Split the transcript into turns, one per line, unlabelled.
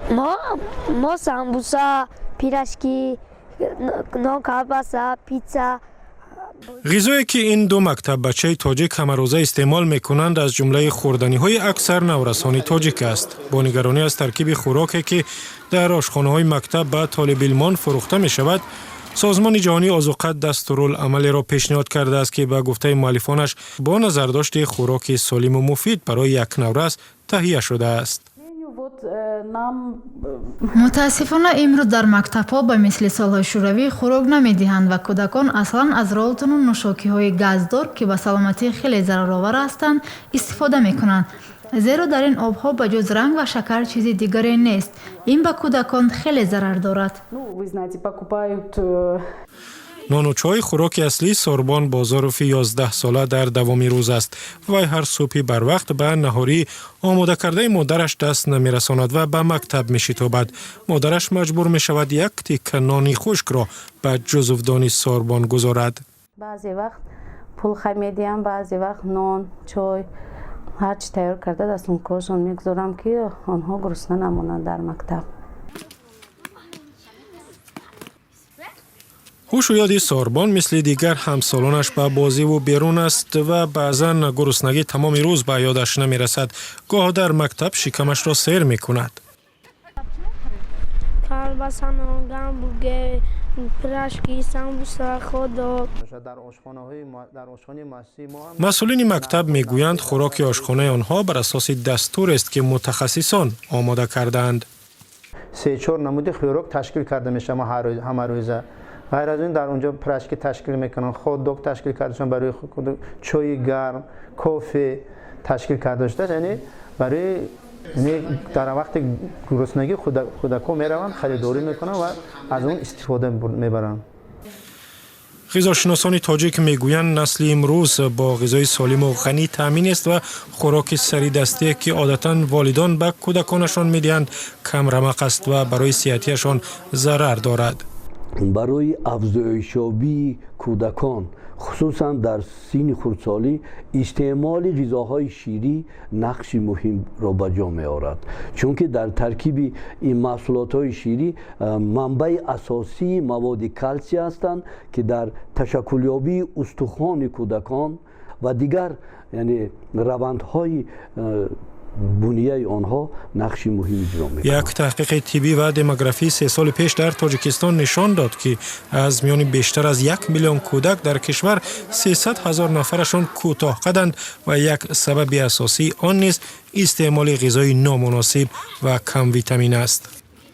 Мо самбуса, пирожки, нон, колбаса, пицца.
Ғизое, ки ин ду мактаббачаи тоҷик ҳамарӯза истеъмол мекунанд, аз ҷумлаи хӯрданиҳои аксар наврасони тоҷик аст. Бо нигаронӣ аз таркиби хӯроке, ки дар ошхонаҳои мактаб ба толибилмон фурӯхта мешавад, Созмони ҷаҳонии озуқа дастурулъамалеро пешниҳод кардааст, ки ба гуфтаи муаллифонаш бо назардошти хӯроки солиму муфид барои як наврас таҳия шудааст.
Мутаассифона, имрӯз дар мактабҳо ба мисли солҳои шӯравӣ хӯрок намедиҳанд ва кӯдакон аслан аз ролтону нӯшокиҳои газдор, ки ба саломатӣ хеле зараровар ҳастанд, истифода мекунанд, зеро дар ин обҳо ба ҷуз ранг ва шакар чизи дигаре нест. Ин ба кӯдакон хеле зарар дорад.
Нону чой хӯроки аслии Сорбон Бозорофи 11сола дар давоми рӯз аст. Вай ҳар субҳи барвақт ба наҳорӣ омодакардаи модараш даст намерасонад ва ба мактаб мешитобад. Модараш маҷбур мешавад як тикка нони хушкро ба ҷузувдони Сорбон гузорад.
Баъзе вақт пул хай медиҳам, баъзе вақт нон, чой, ҳарчи тайёр карда, дар сумкаҳошон мегузорам, ки онҳо гурусна намонанд дар мактаб.
Ҳушу ёди Сорбон мисли дигар ҳамсолонаш ба бозиву берун аст ва баъзан гуруснагӣ тамоми рӯз ба ёдаш намерасад. Гоҳ дар мактаб шикамашро сер мекунад.
Колбаса, нон, гамбургер, пирожки, самбуса, хот-дог.
Масъулини мактаб мегӯянд, хӯроки ошхонаи онҳо бар асоси дастурест, ки мутахассисон омода кардаанд.
Се-чор намуди хӯрок ташкил карда мешавад ҳамарӯза. Ғайр аз ин, дар онҷо пирожки ташкил мекунанд, хот-дог ташкил карда шуда, барои чойи гарм, кофе ташкил карда шудааст. Яъне барои дар вақти гуруснагӣ кӯдакҳо мераванд, харидорӣ мекунанд ва аз он истифода мебаранд.
Ғизошиносони тоҷик мегӯянд, насли имрӯз бо ғизои солиму ғанӣ таъмин аст ва хӯроки саридастие, ки одатан волидон ба кӯдаконашон медиҳанд, камрамақ аст ва барои сиҳатияшон зарар дорад.
Барои афзоишёбии кӯдакон, хусусан дар синни хурдсолӣ, истеъмоли ғизоҳои ширӣ нақши муҳимро ба ҷо меорад, чунки дар таркиби ин маҳсулотҳои ширӣ манбаи асосии маводи калсий ҳастанд, ки дар ташаккулёбии устухони кӯдакон ва дигар, яъне равандҳои бунияи онҳо нақши муҳим иҷро мекунад.
Як таҳқиқи тиббӣ ва демографии 3 соли пеш дар Тоҷикистон нишон дод, ки аз миёни бештар аз 1 миллион кӯдак дар кишвар 300 000 нафарашон кӯтоҳқаданд ва як сабаби асосии он низ истеъмоли ғизои номуносиб ва камвитамин аст.